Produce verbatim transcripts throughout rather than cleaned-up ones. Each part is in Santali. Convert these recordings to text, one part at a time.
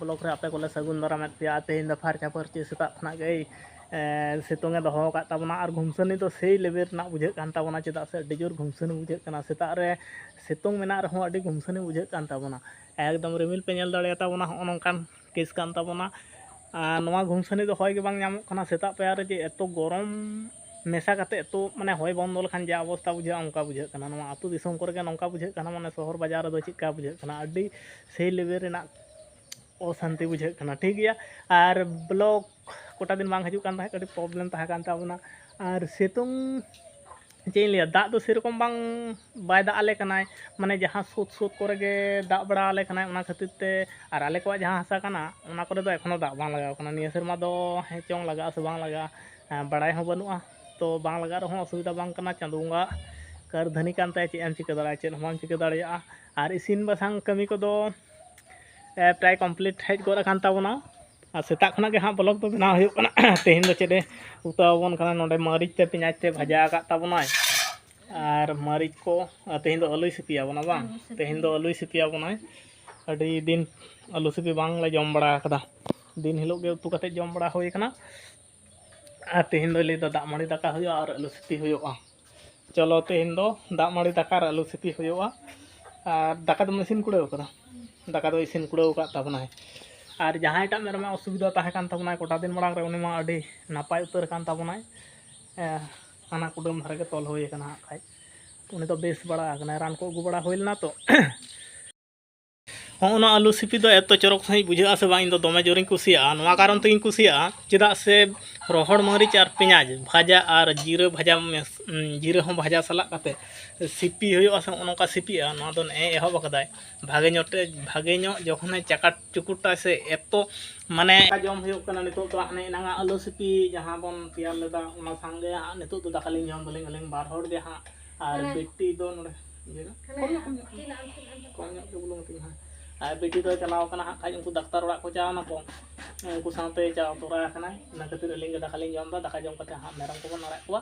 ᱵᱞᱚᱜᱽ ᱨᱮ ᱟᱯᱮ ᱠᱚᱞᱮ ᱥᱟᱹᱜᱩᱱ ᱫᱟᱨᱟᱢᱮᱫ ᱯᱮᱭᱟ᱾ ᱛᱮᱦᱮᱧ ᱫᱚ ᱯᱷᱟᱨᱪᱟ ᱯᱷᱟᱹᱨᱪᱤ ᱥᱮᱛᱟᱜ ᱠᱷᱚᱱᱟᱜ ᱜᱮ ᱮ, ᱥᱤᱛᱩᱝ ᱮ ᱫᱚᱦᱚ ᱟᱠᱟᱫ ᱛᱟᱵᱚᱱᱟ᱾ ᱟᱨ ᱜᱩᱢᱥᱟᱹᱱᱤ ᱫᱚ ᱥᱮᱭ ᱞᱮᱵᱮᱞ ᱨᱮᱱᱟᱜ ᱵᱩᱡᱷᱟᱹᱜ ᱠᱟᱱ ᱛᱟᱵᱚᱱᱟ, ᱪᱮᱫᱟᱜ ᱥᱮ ᱟᱹᱰᱤ ᱡᱳᱨ ᱜᱩᱢᱥᱟᱹᱱᱤ ᱵᱩᱡᱷᱟᱹᱜ ᱠᱟᱱᱟ᱾ ᱥᱮᱛᱟᱜ ᱨᱮ ᱥᱤᱛᱩᱝ ᱢᱮᱱᱟᱜ ᱨᱮᱦᱚᱸ ᱟᱹᱰᱤ ᱜᱩᱢᱥᱟᱹᱱᱤ ᱵᱩᱡᱷᱟᱹᱜ ᱠᱟᱱ ᱛᱟᱵᱚᱱᱟ᱾ ᱮᱠᱫᱚᱢ ᱨᱤᱢᱤᱞ ᱯᱮ ᱧᱮᱞ ᱫᱟᱲᱮᱭᱟᱛᱟ ᱵᱚᱱᱟ, ᱦᱚᱸᱜᱼᱚ ᱱᱚᱝᱠᱟᱱ ᱠᱮᱥ ᱠᱟᱱ ᱛᱟᱵᱚᱱᱟ᱾ ᱟᱨ ᱱᱚᱣᱟ ᱜᱩᱢᱥᱟᱹᱱᱤ ᱫᱚ ᱦᱚᱭ ᱜᱮ ᱵᱟᱝ ᱧᱟᱢᱚᱜ ᱠᱟᱱᱟ᱾ ᱥᱮᱛᱟᱜ ᱯᱟᱭᱟᱨ ᱨᱮ ᱡᱮ ᱮᱛᱚ ᱜᱚᱨᱚᱢ ᱢᱮᱥᱟ ᱠᱟᱛᱮ ᱮᱛᱚ, ᱢᱟᱱᱮ, ᱦᱚᱭ ᱵᱚᱱᱫᱚ ᱞᱮᱠᱷᱟᱱ ᱡᱟ ᱚᱵᱚᱥᱛᱟ ᱵᱩᱡᱷᱟᱹᱜᱼᱟ, ᱚᱱᱠᱟ ᱵᱩᱡᱷᱟᱹᱜ ᱠᱟᱱᱟ᱾ ᱱᱚᱣᱟ ᱟᱹᱛᱩ ᱫᱤᱥᱚᱢ ᱠᱚᱨᱮ ᱜᱮ ᱱᱚᱝᱠᱟ ᱵᱩᱡᱷᱟᱹᱜ ᱠᱟᱱᱟ, ᱢᱟᱱᱮ, ᱥᱚᱦᱚᱨ ᱵᱟᱡᱟᱨ ᱨᱮᱫᱚ ᱪᱮᱫᱠᱟ ᱵᱩᱡᱷᱟᱹᱜ ᱠᱟᱱᱟ, ᱟᱹᱰᱤ ᱥᱮᱭ ᱞᱮᱵᱮᱞ ᱨᱮᱱᱟᱜ ᱚᱥᱟᱱᱛᱤ ᱵᱩᱡᱷᱟᱹᱜ ᱠᱟᱱᱟ, ᱴᱷᱤᱠ ᱜᱮᱭᱟ᱾ ᱟᱨ ᱵᱞᱚᱜᱽ ᱠᱚᱴᱟ ᱫᱤᱱ ᱵᱟᱝ ᱦᱤᱡᱩᱜ ᱠᱟᱱ ᱛᱟᱦᱮᱸᱫ, ᱠᱟᱹᱴᱤᱡ ᱯᱨᱚᱵᱞᱮᱢ ᱛᱟᱦᱮᱸ ᱠᱟᱱ ᱛᱟᱵᱚᱱᱟ᱾ ᱟᱨ ᱥᱤᱛᱩᱝ, ᱪᱮᱫ ᱤᱧ ᱞᱟᱹᱭᱟ, ᱫᱟᱜ ᱫᱚ ᱥᱮᱨᱚᱠᱚᱢ ᱵᱟᱝ, ᱵᱟᱭ ᱫᱟᱜ ᱟᱞᱮ ᱠᱟᱱᱟᱭ, ᱢᱟᱱᱮ, ᱡᱟᱦᱟᱸ ᱥᱳᱫ ᱥᱳᱫ ᱠᱚᱨᱮ ᱜᱮ ᱫᱟᱜ ᱵᱟᱲᱟ ᱟᱞᱮ ᱠᱟᱱᱟᱭ᱾ ᱚᱱᱟ ᱠᱷᱟᱹᱛᱤᱨ ᱛᱮ, ᱟᱨ ᱟᱞᱮ ᱠᱚᱣᱟᱜ ᱡᱟᱦᱟᱸ ᱦᱟᱥᱟ ᱠᱟᱱᱟ, ᱚᱱᱟ ᱠᱚᱨᱮ ᱫᱚ ᱮᱠᱷᱚᱱᱳ ᱫᱟᱜ ᱵᱟᱝ ᱞᱟᱜᱟᱣ ᱠᱟᱱᱟ᱾ ᱱᱤᱭᱟᱹ ᱥᱮᱨᱢᱟ ᱫᱚ ᱦᱮᱸ ᱪᱚᱝ ᱞᱟᱜᱟᱜᱼᱟ ᱥᱮ ᱵᱟᱝ ᱞᱟᱜᱟᱜᱼᱟ, ᱦᱮᱸ, ᱵᱟᱲᱟᱭ ᱦᱚᱸ ᱵᱟᱹᱱᱩᱜᱼᱟ᱾ ᱛᱚ, ᱵᱟᱝ ᱞᱟᱜᱟᱜ ᱨᱮᱦᱚᱸ ᱚᱥᱩᱵᱤᱫᱷᱟ ᱵᱟᱝ ᱠᱟᱱᱟ, ᱪᱟᱸᱫᱳ ᱵᱚᱸᱜᱟ ᱠᱟᱨᱫᱷᱟᱹᱱᱤ ᱠᱟᱱ ᱛᱟᱭᱟ, ᱪᱮᱫ ᱮᱢ ᱪᱤᱠᱟᱹ ᱫᱟᱲᱮᱭᱟᱜᱼᱟ, ᱪᱮᱫ ᱦᱚᱸ ᱵᱟᱢ ᱪᱤᱠᱟᱹ ᱫᱟᱲᱮᱭᱟᱜᱼᱟ᱾ ᱟᱨ ᱤᱥᱤᱱ ᱵᱟᱥᱟᱝ ᱠᱟᱹᱢᱤ ᱠᱚᱫᱚ ᱮ, ᱯᱨᱟᱭ ᱠᱚᱢᱯᱞᱤᱴ ᱦᱮᱡ ᱜᱚᱫ ᱟᱠᱟᱱ ᱛᱟᱵᱚᱱᱟ᱾ ᱟᱨ ᱥᱮᱛᱟᱜ ᱠᱷᱚᱱᱟᱜ ᱜᱮ ᱦᱟᱸᱜ ᱵᱞᱚᱜᱽ ᱫᱚ ᱵᱮᱱᱟᱣ ᱦᱩᱭᱩᱜ ᱠᱟᱱᱟ᱾ ᱛᱮᱦᱮᱧ ᱫᱚ ᱪᱮᱫ ᱮ ᱩᱛᱩ ᱟᱵᱚᱱ ᱠᱟᱱᱟ? ᱱᱚᱰᱮ ᱢᱟᱹᱨᱤᱪ ᱛᱮ ᱯᱮᱸᱭᱟᱡᱽ ᱛᱮ ᱵᱷᱟᱡᱟ ᱟᱠᱟᱫ ᱛᱟᱵᱚᱱᱟᱭ, ᱟᱨ ᱢᱟᱹᱨᱤᱪ ᱠᱚ, ᱟᱨ ᱛᱮᱦᱮᱧ ᱫᱚ ᱟᱹᱞᱩᱭ ᱥᱤᱯᱤ ᱟᱵᱚᱱᱟ, ᱵᱟᱝ? ᱟᱹᱞᱩ ᱥᱤᱯᱤ᱾ ᱛᱮᱦᱮᱧ ᱫᱚ ᱟᱹᱞᱩᱭ ᱥᱤᱯᱤ ᱟᱵᱚᱱᱟᱭ᱾ ᱟᱹᱰᱤ ᱫᱤᱱ ᱟᱹᱞᱩ ᱥᱤᱯᱤ ᱵᱟᱝ ᱞᱮ ᱡᱚᱢ ᱵᱟᱲᱟ ᱟᱠᱟᱫᱟ᱾ ᱫᱤᱱ ᱦᱤᱞᱳᱜ ᱜᱮ ᱩᱛᱩ ᱠᱟᱛᱮ ᱡᱚᱢ ᱵᱟᱲᱟ ᱦᱩᱭ ᱟᱠᱟᱱᱟ᱾ ᱟᱨ ᱛᱮᱦᱮᱧ ᱫᱚ ᱞᱟᱹᱭ ᱫᱟ ᱫᱟᱜ ᱢᱟᱹᱲᱤ ᱫᱟᱠᱟ ᱦᱩᱭᱩᱜᱼᱟ ᱟᱨ ᱟᱹᱞᱩ ᱥᱤᱯᱤ ᱦᱩᱭᱩᱜᱼᱟ᱾ ᱪᱚᱞᱚ, ᱛᱮᱦᱮᱧ ᱫᱚ ᱫᱟᱜ ᱢᱟᱹᱲᱤ ᱫᱟᱠᱟ ᱟᱨ ᱟᱹᱞᱩ ᱥᱤᱯᱤ ᱦᱩᱭᱩᱜᱼᱟ᱾ ᱟᱨ ᱫᱟᱠᱟ ᱫᱚᱢ ᱤᱥᱤᱱ ᱠᱩᱲᱟᱹᱣ ᱠᱟᱫᱟ? ᱫᱟᱠᱟ ᱫᱚ ᱤᱥᱤᱱ ᱠᱩᱲᱟᱹᱣ ᱟᱠᱟᱫ ᱛᱟᱵᱚᱱᱟᱭ᱾ ᱟᱨ ᱡᱟᱦᱟᱸᱭᱴᱟᱜ ᱢᱮᱨᱚᱢᱮ ᱚᱥᱩᱵᱤᱫᱷᱟ ᱛᱟᱦᱮᱸ ᱠᱟᱱ ᱛᱟᱵᱚᱱᱟᱭ ᱠᱚᱴᱟ ᱫᱤᱱ ᱢᱟᱲᱟᱝ ᱨᱮ, ᱩᱱᱤ ᱢᱟ ᱟᱹᱰᱤ ᱱᱟᱯᱟᱭ ᱩᱛᱟᱹᱨ ᱠᱟᱱ ᱛᱟᱵᱚᱱᱟᱭ᱾ ᱮ, ᱦᱟᱱᱟ ᱠᱩᱰᱟᱹᱢ ᱫᱷᱟᱨᱮ ᱜᱮ ᱛᱚᱞ ᱦᱩᱭ ᱟᱠᱟᱱᱟ ᱦᱟᱸᱜ ᱠᱷᱟᱡ᱾ ᱩᱱᱤ ᱫᱚ ᱵᱮᱥ ᱵᱟᱲᱟ ᱟᱠᱟᱱᱟᱭ, ᱨᱟᱱ ᱠᱚ ᱟᱹᱜᱩ ᱵᱟᱲᱟ ᱦᱩᱭ ᱞᱮᱱᱟ ᱛᱚ᱾ ᱦᱚᱸᱜᱼᱚ ᱱᱚᱣᱟ ᱟᱹᱞᱩ ᱥᱤᱯᱤ ᱫᱚ ᱮᱛᱚ ᱪᱚᱨᱚᱠ ᱥᱟᱺᱦᱤᱡ ᱵᱩᱡᱷᱟᱹᱜᱼᱟ ᱥᱮ ᱵᱟᱝ, ᱤᱧ ᱫᱚ ᱫᱚᱢᱮ ᱡᱳᱨᱤᱧ ᱠᱩᱥᱤᱭᱟᱜᱼᱟ᱾ ᱱᱚᱣᱟ ᱠᱟᱨᱚᱱ ᱛᱮᱜᱤᱧ ᱠᱩᱥᱤᱭᱟᱜᱼᱟ, ᱪᱮᱫᱟᱜ ᱥᱮ ᱨᱚᱦᱚᱲ ᱢᱟᱹᱨᱤᱪ ᱟᱨ ᱯᱮᱸᱭᱟᱡᱽ ᱵᱷᱟᱡᱟ ᱟᱨ ᱡᱤᱨᱟᱹ ᱵᱷᱟᱡᱟ ᱢᱮᱥ-, ᱩᱸ, ᱡᱤᱨᱟᱹ ᱦᱚᱸ ᱵᱷᱟᱡᱟ ᱥᱟᱞᱟᱜ ᱠᱟᱛᱮ ᱥᱤᱯᱤ ᱦᱩᱭᱩᱜᱼᱟ ᱥᱮ, ᱱᱚᱜᱼᱚ ᱱᱚᱝᱠᱟ ᱥᱤᱯᱤᱜᱼᱟ᱾ ᱱᱚᱣᱟ ᱫᱚ ᱱᱮᱜᱼᱮ ᱮᱦᱚᱵ ᱟᱠᱟᱫᱟᱭ, ᱵᱷᱟᱜᱮ ᱧᱚᱜ ᱛᱮ, ᱵᱷᱟᱜᱮ ᱧᱚᱜ ᱡᱚᱠᱷᱚᱱᱮ ᱪᱟᱠᱟᱴ ᱪᱩᱠᱩᱴᱟ ᱥᱮ, ᱮᱛᱚ, ᱢᱟᱱᱮ, ᱫᱟᱠᱟ ᱡᱚᱢ ᱦᱩᱭᱩᱜ ᱠᱟᱱᱟ ᱱᱤᱛᱚᱜ ᱫᱚ᱾ ᱦᱟᱱᱮ ᱮᱱᱟᱝᱟᱜ ᱟᱹᱞᱩ ᱥᱤᱯᱤ ᱡᱟᱦᱟᱸ ᱵᱚᱱ ᱛᱮᱭᱟᱨ ᱞᱮᱫᱟ, ᱚᱱᱟ ᱥᱟᱝᱜᱮ ᱦᱟᱸᱜ ᱱᱤᱛᱚᱜ ᱫᱚ ᱫᱟᱠᱟ ᱞᱤᱧ ᱡᱚᱢ ᱫᱟᱞᱤᱧ ᱟᱹᱞᱤᱧ ᱵᱟᱨ ᱦᱚᱲ ᱜᱮ ᱦᱟᱸᱜ᱾ ᱟᱨ ᱦᱮᱸ᱾ ᱵᱤᱴᱤ ᱫᱚ ᱱᱚᱰᱮ ᱤᱭᱟᱹ ᱨᱮ᱾ ᱦᱟᱱᱮ ᱠᱚᱢ ᱧᱚᱜ, ᱠᱚᱢ ᱧᱚᱜ᱾ ᱛᱤᱱᱟᱹᱜ ᱟᱢ ᱴᱷᱮᱱ ᱟᱢ ᱴᱷᱮᱱ᱾ ᱠᱚᱢ ᱧᱚᱜ ᱜᱮ ᱵᱩᱞᱩᱝ ᱟᱹᱛᱤᱧ ᱦᱟᱸᱜ᱾ ᱟᱨ ᱵᱤᱴᱤ ᱫᱚᱭ ᱪᱟᱞᱟᱣ ᱠᱟᱱᱟ ᱦᱟᱸᱜ ᱠᱷᱟᱡ, ᱩᱱᱠᱩ ᱰᱟᱠᱛᱟᱨ ᱚᱲᱟᱜ ᱠᱚ ᱪᱟᱣ ᱱᱟᱠᱚ᱾ ᱩᱱᱠᱩ ᱥᱟᱶᱛᱮ ᱪᱟᱣ ᱛᱚᱨᱟ ᱟᱠᱟᱱᱟᱭ᱾ ᱤᱱᱟᱹ ᱠᱷᱟᱹᱛᱤᱨ ᱟᱹᱞᱤᱧ ᱜᱮ ᱫᱟᱠᱟ ᱞᱤᱧ ᱡᱚᱢ ᱮᱫᱟ᱾ ᱫᱟᱠᱟ ᱡᱚᱢ ᱠᱟᱛᱮ ᱦᱟᱸᱜ ᱢᱮᱨᱚᱢ ᱠᱚᱵᱚᱱ ᱟᱲᱟᱜ ᱠᱚᱣᱟ᱾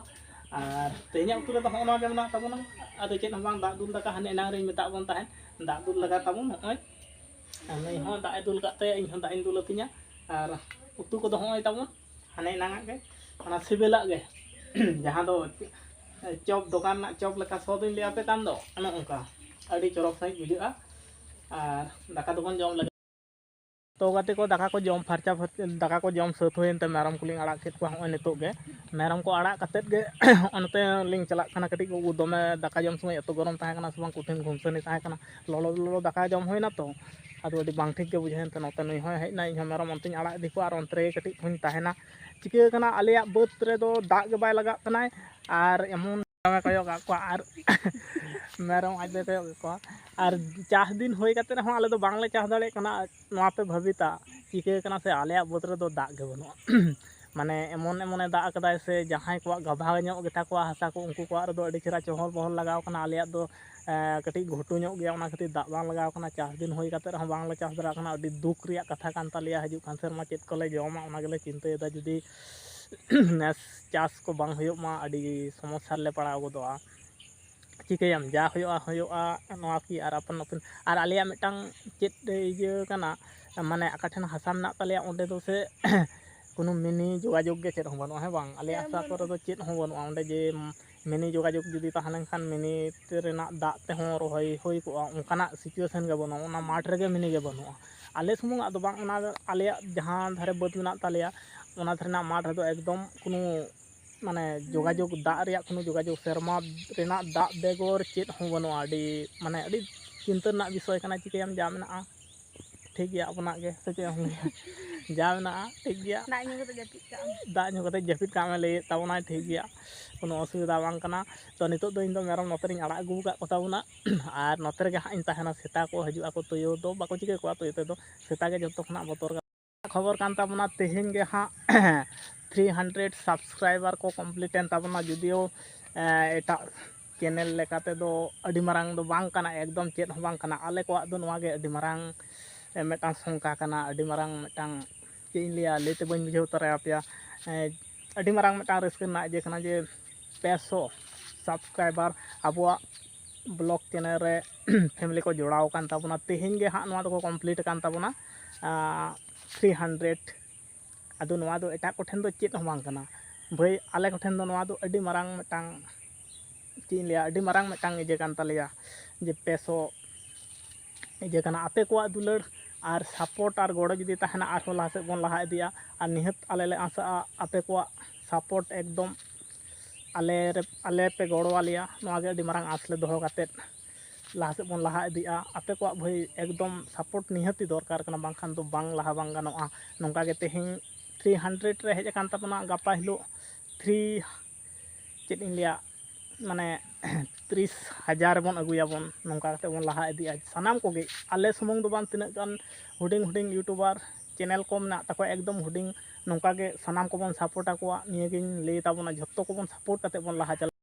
ᱟᱨ ᱛᱮᱦᱮᱧᱟᱜ ᱩᱛᱩ ᱨᱮᱫᱚ ᱦᱚᱸᱜᱼᱚ ᱱᱚᱣᱟ ᱜᱮ ᱢᱮᱱᱟᱜ ᱛᱟᱵᱚᱱᱟ᱾ ᱟᱫᱚ ᱪᱮᱫ ᱦᱚᱸ ᱵᱟᱝ, ᱫᱟᱜ ᱫᱩᱞ ᱫᱟᱠᱟ, ᱦᱟᱱᱮ ᱮᱱᱟᱝ ᱨᱤᱧ ᱢᱮᱛᱟᱜ ᱵᱚᱱ ᱛᱟᱦᱮᱸᱫ, ᱫᱟᱜ ᱫᱩᱞ ᱞᱟᱜᱟ ᱛᱟᱵᱚᱱ ᱱᱚᱜᱼᱚᱭ᱾ ᱟᱨ ᱱᱩᱭ ᱦᱚᱸ ᱫᱟᱜ ᱮ ᱫᱩᱞ ᱠᱟᱜ ᱛᱟᱭᱟ, ᱤᱧ ᱦᱚᱸ ᱫᱟᱜ ᱤᱧ ᱫᱩᱞ ᱟᱹᱛᱤᱧᱟ᱾ ᱟᱨ ᱩᱛᱩ ᱠᱚᱫᱚ ᱦᱚᱸᱜᱼᱚᱭ ᱛᱟᱵᱚᱱ ᱦᱟᱱᱮ ᱮᱱᱟᱝᱟᱜ ᱜᱮ, ᱚᱱᱟ ᱥᱤᱵᱤᱞᱟᱜ ᱜᱮ, ᱡᱟᱦᱟᱸ ᱫᱚ ᱪᱚᱯ, ᱫᱚᱠᱟᱱ ᱨᱮᱱᱟᱜ ᱪᱚᱯ ᱞᱮᱠᱟ ᱥᱚ ᱫᱩᱧ ᱞᱟᱹᱭ ᱟᱯᱮ ᱠᱟᱱ ᱫᱚ, ᱚᱱᱮ ᱚᱱᱠᱟ ᱟᱹᱰᱤ ᱪᱚᱨᱚᱠ ᱥᱟᱺᱦᱤᱡ ᱵᱩᱡᱷᱟᱹᱜᱼᱟ᱾ ᱟᱨ ᱫᱟᱠᱟ ᱫᱚᱵᱚᱱ ᱡᱚᱢ ᱞᱮᱜᱮ᱾ ᱛᱚ ᱜᱟᱛᱮ ᱠᱚ, ᱫᱟᱠᱟ ᱠᱚ ᱡᱚᱢ ᱯᱷᱟᱨᱪᱟ ᱯᱷᱟᱨᱪᱤ, ᱫᱟᱠᱟ ᱠᱚ ᱡᱚᱢ ᱥᱟᱹᱛ ᱦᱩᱭᱮᱱ ᱛᱮ ᱢᱮᱨᱚᱢ ᱠᱚᱞᱤᱧ ᱟᱲᱟᱜ ᱠᱮᱫ ᱠᱚᱣᱟ ᱦᱚᱸᱜᱼᱚᱭ ᱱᱤᱛᱚᱜ ᱜᱮ᱾ ᱢᱮᱨᱚᱢ ᱠᱚ ᱟᱲᱟᱜ ᱠᱟᱛᱮᱫ ᱜᱮ ᱱᱚᱛᱮ ᱞᱤᱧ ᱪᱟᱞᱟᱜ ᱠᱟᱱᱟ᱾ ᱠᱟᱹᱴᱤᱡ ᱠᱚ ᱫᱚᱢᱮ ᱫᱟᱠᱟ ᱡᱚᱢ ᱥᱚᱢᱚᱭ ᱮᱛᱚ ᱜᱚᱨᱚᱢ ᱛᱟᱦᱮᱸ ᱠᱟᱱᱟ ᱥᱮ ᱵᱟᱝ, ᱠᱚᱴᱷᱤᱱ ᱜᱷᱩᱢᱥᱟᱹᱱᱤ ᱛᱟᱦᱮᱸ ᱠᱟᱱᱟ, ᱞᱚᱞᱚ ᱞᱚᱞᱚ ᱫᱟᱠᱟ ᱡᱚᱢ ᱦᱩᱭᱱᱟ ᱛᱚ, ᱟᱫᱚ ᱟᱹᱰᱤ ᱵᱟᱝ ᱴᱷᱤᱠ ᱜᱮ ᱵᱩᱡᱷᱟᱹᱣᱮᱱ ᱛᱮ ᱱᱚᱛᱮ ᱱᱩᱭ ᱦᱚᱸᱭ ᱦᱮᱡ ᱮᱱᱟ, ᱤᱧ ᱦᱚᱸ ᱢᱮᱨᱚᱢ ᱚᱱᱛᱮᱧ ᱟᱲᱟᱜ ᱤᱫᱤ ᱠᱚᱣᱟ ᱟᱨ ᱚᱱᱛᱮ ᱨᱮᱜᱮ ᱠᱟᱹᱴᱤᱡ ᱠᱚᱧ ᱛᱟᱦᱮᱱᱟ᱾ ᱪᱤᱠᱟᱹ ᱠᱟᱱᱟ, ᱟᱞᱮᱭᱟᱜ ᱵᱟᱹᱫᱽ ᱨᱮᱫᱚ ᱫᱟᱜ ᱜᱮ ᱵᱟᱭ ᱞᱟᱜᱟᱜ ᱠᱟᱱᱟᱭ ᱟᱨ ᱮᱢᱚᱱ ᱫᱚᱢᱮ ᱠᱚᱭᱚᱜ ᱠᱟᱜ ᱠᱚᱣᱟ ᱟᱨ ᱢᱮᱨᱚᱢ ᱟᱡ ᱫᱚᱭ ᱠᱚᱭᱚᱜ ᱠᱟᱜ ᱠᱚᱣᱟ᱾ ᱟᱨ ᱪᱟᱥ ᱫᱤᱱ ᱦᱩᱭ ᱠᱟᱛᱮ ᱨᱮᱦᱚᱸ ᱟᱞᱮ ᱫᱚ ᱵᱟᱝᱞᱮ ᱪᱟᱥ ᱫᱟᱲᱮᱭᱟᱜ ᱠᱟᱱᱟ᱾ ᱱᱚᱣᱟ ᱯᱮ ᱵᱷᱟᱹᱵᱤᱛᱟ, ᱪᱤᱠᱟᱹ ᱠᱟᱱᱟ ᱥᱮ, ᱟᱞᱮᱭᱟᱜ ᱵᱟᱹᱫᱽ ᱨᱮᱫᱚ ᱫᱟᱜ ᱜᱮ ᱵᱟᱹᱱᱩᱜᱼᱟ᱾ ᱢᱟᱱᱮ ᱮᱢᱚᱱ ᱮᱢᱚᱱᱮ ᱫᱟᱜ ᱟᱠᱟᱫᱟᱭ ᱥᱮ, ᱡᱟᱦᱟᱸᱭ ᱠᱚᱣᱟᱜ ᱜᱟᱵᱷᱟ ᱧᱚᱜ ᱜᱮᱛᱟ ᱠᱚᱣᱟ ᱦᱟᱥᱟ ᱠᱚ, ᱩᱱᱠᱩ ᱠᱚᱣᱟᱜ ᱨᱮᱫᱚ ᱟᱹᱰᱤ ᱪᱮᱦᱨᱟ ᱪᱚᱦᱚᱞ ᱵᱚᱦᱚᱞ ᱞᱟᱜᱟᱣ ᱠᱟᱱᱟ᱾ ᱟᱞᱮᱭᱟᱜ ᱫᱚ ᱮᱸ, ᱠᱟᱹᱴᱤᱡ ᱜᱷᱩᱴᱩ ᱧᱚᱜ ᱜᱮᱭᱟ, ᱚᱱᱟ ᱠᱷᱟᱹᱛᱤᱨ ᱫᱟᱜ ᱵᱟᱝ ᱞᱟᱜᱟᱣ ᱠᱟᱱᱟ᱾ ᱪᱟᱥ ᱫᱤᱱ ᱦᱩᱭ ᱠᱟᱛᱮ ᱨᱮᱦᱚᱸ ᱵᱟᱝᱞᱮ ᱪᱟᱥ ᱫᱟᱲᱮᱭᱟᱜ ᱠᱟᱱᱟ᱾ ᱟᱹᱰᱤ ᱫᱩᱠ ᱨᱮᱭᱟᱜ ᱠᱟᱛᱷᱟ ᱠᱟᱱ ᱛᱟᱞᱮᱭᱟ᱾ ᱦᱤᱡᱩᱜ ᱠᱟᱱ ᱥᱮᱨᱢᱟ ᱪᱮᱫ ᱠᱚᱞᱮ ᱡᱚᱢᱟ, ᱚᱱᱟ ᱜᱮᱞᱮ ᱪᱤᱱᱛᱟᱹᱭᱮᱫᱟ᱾ ᱡᱩᱫᱤ ᱱᱮᱥ ᱪᱟᱥ ᱠᱚ ᱵᱟᱝ ᱦᱩᱭᱩᱜ ᱢᱟ, ᱟᱹᱰᱤ ᱥᱚᱢᱚᱥᱥᱟ ᱨᱮᱞᱮ ᱯᱟᱲᱟᱣ ᱜᱚᱫᱚᱜᱼᱟ᱾ ᱪᱤᱠᱟᱹᱭᱟᱢ, ᱡᱟ ᱦᱩᱭᱩᱜᱼᱟ, ᱦᱩᱭᱩᱜᱼᱟ, ᱱᱚᱣᱟ ᱠᱤ ᱟᱨ ᱟᱯᱟᱱ ᱟᱹᱯᱤᱱ᱾ ᱟᱨ ᱟᱞᱮᱭᱟᱜ ᱢᱤᱫᱴᱟᱝ ᱪᱮᱫ ᱤᱭᱟᱹ ᱠᱟᱱᱟ, ᱢᱟᱱᱮ ᱚᱠᱟ ᱴᱷᱮᱱ ᱦᱟᱥᱟ ᱢᱮᱱᱟᱜ ᱛᱟᱞᱮᱭᱟ, ᱚᱸᱰᱮ ᱫᱚ ᱥᱮ ᱠᱳᱱᱳ ᱢᱤᱱᱤ ᱡᱳᱜᱟᱡᱳᱜᱽ ᱜᱮ ᱪᱮᱫ ᱦᱚᱸ ᱵᱟᱹᱱᱩᱜᱼᱟ, ᱦᱮᱸ ᱵᱟᱝ? ᱟᱞᱮᱭᱟᱜ ᱦᱮᱸ, ᱦᱟᱥᱟ ᱵᱟᱹᱱᱩᱜᱼᱟ᱾ ᱠᱚᱨᱮ ᱫᱚ ᱪᱮᱫ ᱦᱚᱸ ᱵᱟᱹᱱᱩᱜᱼᱟ᱾ ᱚᱸᱰᱮ ᱡᱮ ᱢᱤᱱᱤ ᱡᱳᱜᱟᱡᱳᱜᱽ ᱡᱩᱫᱤ ᱛᱟᱦᱮᱸ ᱞᱮᱱᱠᱷᱟᱱ ᱢᱤᱱᱤ ᱨᱮᱱᱟᱜ ᱫᱟᱜ ᱛᱮᱦᱚᱸ ᱨᱚᱦᱚᱭ ᱦᱩᱭ ᱠᱚᱜᱼᱟ, ᱚᱱᱠᱟᱱᱟᱜ situation ᱜᱮ ᱵᱟᱹᱱᱩᱜᱼᱟ᱾ ᱚᱱᱟ ᱢᱟᱴᱷ ᱨᱮᱜᱮ ᱢᱤᱱᱤ ᱜᱮ ᱵᱟᱹᱱᱩᱜᱼᱟ᱾ ᱟᱞᱮ ᱥᱩᱢᱩᱝᱟᱜ ᱫᱚ ᱵᱟᱝ, ᱚᱱᱟ ᱟᱞᱮᱭᱟᱜ ᱡᱟᱦᱟᱸ ᱫᱷᱟᱨᱮ ᱵᱟᱹᱫᱽ ᱢᱮᱱᱟᱜ ᱛᱟᱞᱮᱭᱟ, ᱚᱱᱟ ᱫᱷᱟᱨᱮᱱᱟᱜ ᱢᱟᱴᱷ ᱨᱮᱫᱚ ᱮᱠᱫᱚᱢ ᱠᱳᱱᱳ ᱢᱟᱱᱮ ᱦᱩᱸ᱾ ᱡᱳᱜᱟᱡᱳᱜᱽ, ᱫᱟᱜ ᱨᱮᱭᱟᱜ ᱠᱳᱱᱳ ᱡᱳᱜᱟᱡᱳᱜᱽ, ᱥᱮᱨᱢᱟ ᱨᱮᱱᱟᱜ ᱫᱟᱜ ᱵᱮᱜᱚᱨ ᱪᱮᱫ ᱦᱚᱸ ᱵᱟᱹᱱᱩᱜᱼᱟ᱾ ᱟᱹᱰᱤ, ᱢᱟᱱᱮ ᱟᱹᱰᱤ ᱪᱤᱱᱛᱟᱹ ᱨᱮᱱᱟᱜ ᱵᱤᱥᱚᱭ ᱠᱟᱱᱟ᱾ ᱪᱤᱠᱟᱹᱭᱟᱢ, ᱡᱟ ᱢᱮᱱᱟᱜᱼᱟ ᱴᱷᱤᱠ ᱜᱮᱭᱟ, ᱟᱵᱚᱱᱟᱜ ᱜᱮ, ᱥᱮ ᱪᱮᱫ ᱮᱢ ᱞᱟᱹᱭᱟ? ᱡᱟ ᱢᱮᱱᱟᱜᱼᱟ ᱴᱷᱤᱠ ᱜᱮᱭᱟ᱾ ᱫᱟᱜ ᱧᱩ ᱠᱟᱛᱮ ᱡᱟᱹᱯᱤᱫ ᱠᱟᱜ ᱢᱮ᱾ ᱫᱟᱜ ᱧᱩ ᱠᱟᱛᱮ ᱡᱟᱹᱯᱤᱫ ᱠᱟᱜ ᱢᱮ ᱞᱟᱹᱭᱮᱫ ᱛᱟᱵᱚᱱᱟᱭ, ᱴᱷᱤᱠ ᱜᱮᱭᱟ, ᱠᱳᱱᱳ ᱚᱥᱩᱵᱤᱫᱷᱟ ᱵᱟᱝ ᱠᱟᱱᱟ᱾ ᱛᱚ ᱱᱤᱛᱚᱜ ᱫᱚ ᱤᱧ ᱫᱚ ᱢᱮᱨᱚᱢ ᱱᱚᱛᱮ ᱨᱤᱧ ᱟᱲᱟᱜ ᱟᱹᱜᱩ ᱟᱠᱟᱫ ᱠᱚ ᱛᱟᱵᱚᱱᱟ, ᱟᱨ ᱱᱚᱛᱮ ᱨᱮᱜᱮ ᱦᱟᱸᱜ ᱤᱧ ᱛᱟᱦᱮᱱᱟ᱾ ᱥᱮᱛᱟ ᱠᱚ ᱦᱤᱡᱩᱜ ᱟᱠᱚ, ᱛᱩᱭᱩ ᱫᱚ ᱵᱟᱠᱚ ᱪᱤᱠᱟᱹ ᱠᱚᱣᱟ, ᱛᱩᱭᱩ ᱛᱮᱫᱚ ᱥᱮᱛᱟ ᱜᱮ ᱡᱚᱛᱚ ᱠᱷᱚᱱᱟᱜ ᱵᱚᱛᱚᱨ ᱠᱟᱱᱟ᱾ ᱠᱷᱚᱵᱚᱨ ᱠᱟᱱ ᱛᱟᱵᱚᱱᱟ, ᱛᱮᱦᱮᱧ ᱜᱮ ᱦᱟᱸᱜ three hundred subscriber ᱠᱚ complete ᱮᱱ ᱛᱟᱵᱚᱱᱟ, ᱡᱩᱫᱤᱭᱳ, ᱮᱸ, ᱮᱴᱟᱜ channel ᱞᱮᱠᱟ ᱛᱮᱫᱚ ᱟᱹᱰᱤ ᱢᱟᱨᱟᱝ ᱫᱚ ᱵᱟᱝ ᱠᱟᱱᱟ, ᱮᱠᱫᱚᱢ ᱪᱮᱫ ᱦᱚᱸ ᱵᱟᱝ ᱠᱟᱱᱟ᱾ ᱟᱞᱮ ᱠᱚᱣᱟᱜ ᱫᱚ ᱱᱚᱣᱟ ᱜᱮ ᱟᱹᱰᱤ ᱢᱟᱨᱟᱝ, ᱮ, ᱢᱤᱫᱴᱟᱝ ᱥᱚᱝᱠᱷᱟ ᱠᱟᱱᱟ, ᱟᱹᱰᱤ ᱢᱟᱨᱟᱝ ᱢᱤᱫᱴᱟᱝ, ᱪᱮᱫ ᱤᱧ ᱞᱟᱹᱭᱟ, ᱞᱟᱹᱭ ᱛᱮ ᱵᱟᱹᱧ ᱵᱩᱡᱷᱟᱹᱣ ᱫᱟᱲᱮᱭᱟᱯᱮᱭᱟ᱾ ᱮ, ᱟᱹᱰᱤ ᱢᱟᱨᱟᱝ ᱢᱤᱫᱴᱟᱝ ᱨᱟᱹᱥᱠᱟᱹ ᱨᱮᱱᱟᱜ ᱤᱭᱟᱹ ᱠᱟᱱᱟ ᱡᱮ ᱯᱮ ᱥᱚ subscriber ᱟᱵᱚᱣᱟᱜ ᱵᱞᱚᱜ ᱪᱮᱱᱮᱞ ᱨᱮ ᱯᱷᱮᱢᱤᱞᱤ ᱠᱚ ᱡᱚᱲᱟᱣ ᱟᱠᱟᱱ ᱛᱟᱵᱚᱱᱟ᱾ ᱛᱮᱦᱮᱧ ᱜᱮ ᱦᱟᱸᱜ ᱱᱚᱣᱟ ᱫᱚᱠᱚ ᱠᱚᱢᱯᱞᱤᱴ ᱟᱠᱟᱱ ᱛᱟᱵᱚᱱᱟ ᱛᱷᱨᱤ ᱦᱟᱱᱰᱨᱮᱰ᱾ ᱟᱫᱚ ᱱᱚᱣᱟ ᱫᱚ ᱮᱴᱟᱜ ᱠᱚᱴᱷᱮᱱ ᱫᱚ ᱪᱮᱫ ᱦᱚᱸ ᱵᱟᱝ ᱠᱟᱱᱟ ᱵᱷᱟᱹᱭ, ᱟᱞᱮ ᱠᱚᱴᱷᱮᱱ ᱫᱚ ᱱᱚᱣᱟ ᱫᱚ ᱟᱹᱰᱤ ᱢᱟᱨᱟᱝ ᱢᱤᱫᱴᱟᱝ, ᱪᱮᱫ ᱤᱧ ᱞᱟᱹᱭᱟ, ᱟᱹᱰᱤ ᱢᱟᱨᱟᱝ ᱢᱤᱫᱴᱟᱝ ᱤᱭᱟᱹ ᱠᱟᱱ ᱛᱟᱞᱮᱭᱟ, ᱡᱮ ᱯᱮᱥᱚ ᱤᱭᱟᱹ ᱠᱟᱱᱟ᱾ ᱟᱯᱮ ᱠᱚᱣᱟᱜ ᱫᱩᱞᱟᱹᱲ ᱟᱨ ᱥᱟᱯᱳᱨᱴ ᱟᱨ ᱜᱚᱲᱚ ᱡᱩᱫᱤ ᱛᱟᱦᱮᱱᱟ, ᱟᱨᱦᱚᱸ ᱞᱟᱦᱟ ᱥᱮᱫ ᱵᱚᱱ ᱞᱟᱦᱟ ᱤᱫᱤᱜᱼᱟ᱾ ᱟᱨ ᱱᱤᱦᱟᱹᱛ ᱟᱞᱮ ᱞᱮ ᱟᱥᱟᱜᱼᱟ ᱟᱯᱮ ᱠᱚᱣᱟᱜ ᱥᱟᱯᱳᱨᱴ ᱮᱠᱫᱚᱢ ᱟᱞᱮ ᱨᱮ, ᱟᱞᱮ ᱯᱮ ᱜᱚᱲᱚ ᱟᱞᱮᱭᱟ, ᱱᱚᱣᱟ ᱜᱮ ᱟᱹᱰᱤ ᱢᱟᱨᱟᱝ ᱟᱸᱥ ᱞᱮ ᱫᱚᱦᱚ ᱠᱟᱛᱮᱫ ᱞᱟᱦᱟ ᱥᱮᱫ ᱵᱚᱱ ᱞᱟᱦᱟ ᱤᱫᱤᱜᱼᱟ᱾ ᱟᱯᱮ ᱠᱚᱣᱟᱜ ᱵᱷᱟᱹᱭ ᱮᱠᱫᱚᱢ ᱥᱟᱯᱳᱨᱴ ᱱᱤᱦᱟᱹᱛᱤ ᱫᱚᱨᱠᱟᱨ ᱠᱟᱱᱟ, ᱵᱟᱝᱠᱷᱟᱱ ᱫᱚ ᱵᱟᱝ ᱞᱟᱦᱟ ᱵᱟᱝ ᱜᱟᱱᱚᱜᱼᱟ᱾ ᱱᱚᱝᱠᱟ ᱜᱮ ᱛᱮᱦᱮᱧ ᱛᱷᱨᱤ ᱦᱟᱱᱰᱨᱮᱰ ᱨᱮ ᱦᱮᱡ ᱟᱠᱟᱱ ᱛᱟᱵᱚᱱᱟ, ᱜᱟᱯᱟ ᱦᱤᱞᱳᱜ ᱛᱷᱨᱤ, ᱪᱮᱫ ᱤᱧ ᱞᱟᱹᱭᱟ, ᱢᱟᱱᱮ ᱛᱤᱨᱤᱥ ᱦᱟᱡᱟᱨ ᱵᱚᱱ ᱟᱹᱜᱩᱭᱟᱵᱚᱱ᱾ ᱱᱚᱝᱠᱟ ᱠᱟᱛᱮ ᱵᱚᱱ ᱞᱟᱦᱟ ᱤᱫᱤᱜᱼᱟ ᱥᱟᱱᱟᱢ ᱠᱚᱜᱮ, ᱟᱞᱮ ᱥᱩᱢᱩᱝ ᱫᱚ ᱵᱟᱝ, ᱛᱤᱱᱟᱹᱜ ᱜᱟᱱ ᱦᱩᱰᱤᱧ ᱦᱩᱰᱤᱧ ᱤᱭᱩᱴᱩᱵᱟᱨ ᱪᱮᱱᱮᱞ ᱠᱚ ᱢᱮᱱᱟᱜ ᱛᱟᱠᱚᱣᱟ, ᱮᱠᱫᱚᱢ ᱦᱩᱰᱤᱧ, ᱱᱚᱝᱠᱟ ᱜᱮ ᱥᱟᱱᱟᱢ ᱠᱚᱵᱚᱱ ᱥᱟᱯᱳᱨᱴ ᱟᱠᱚᱣᱟ᱾ ᱱᱤᱭᱟᱹᱜᱤᱧ ᱞᱟᱹᱭ ᱛᱟᱵᱚᱱᱟ, ᱡᱷᱚᱛᱚ ᱠᱚᱵᱚᱱ ᱥᱟᱯᱳᱨᱴ ᱠᱟᱛᱮ ᱵᱚᱱ ᱞᱟᱦᱟ ᱪᱟᱞᱟᱜᱼᱟ᱾